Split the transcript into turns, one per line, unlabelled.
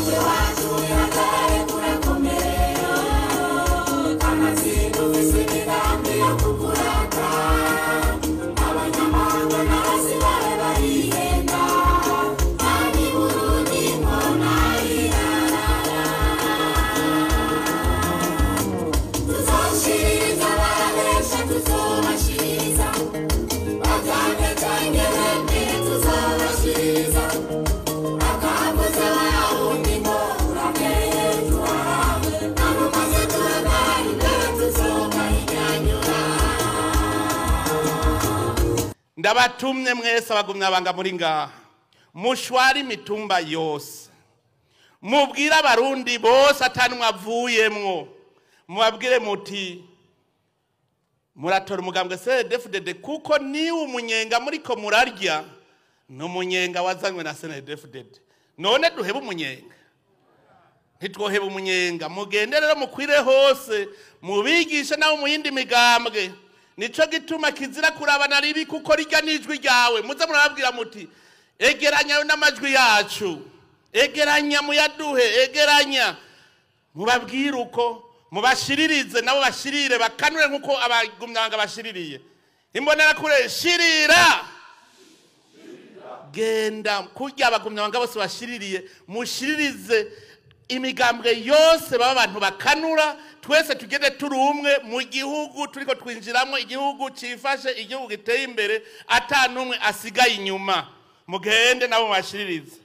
Umugambwe wacu wihagarare kurakomeye, kanatsinda ufise imigambi yo kukurata. Abanyamahanga n'abasigaye barihenda, kandi Burundi mbona irarara. Tuzoshiririza barabesha, tuzobashiririza batange canke bemere, tuzobashiririza. Akabuze wawundi ngo urameye tuwarabe, ntabwo maze tuhagarara imbere tuzokahinyanyura.
Ndabatumye mwese abagumyabanga muri ngaha, mushware imitumba yose, mubwire Abarundi bose atanumwe avuyemwo, mubabwire muti muratora umugambwe CNDD-FDD, kuko niwe umunyenga muriko murarya ni umunyenga wazanywe na CNDD-FDD. None duhebe umunyenga? Ntitwoheba umunyenga. Mugende rero mukwire hose, mubigishe nawe mu yindi migambwe. Nico gituma kizira kurabana ribi, kuko rirya n'ijwi ryawe. Muze murababwira muti egeranya ayo n'amajwi yacu, egeranya muyaduhe, egeranya. Mubabwire uko, mubashiririze, nabo bashirire, bakanure nk'uko abagumyabanga bashiririye. Imbonerakure shirira, genda kurya abagumyabanga bose bashiririye, mushiririze imigambwe yose, baba abantu bakanura, twese tugende turi umwe mu gihugu turiko twinjiramo, igihugu cifashe, igihugu giteye imbere, ata n'umwe asigaye inyuma. Mugende nabo mubashiririze.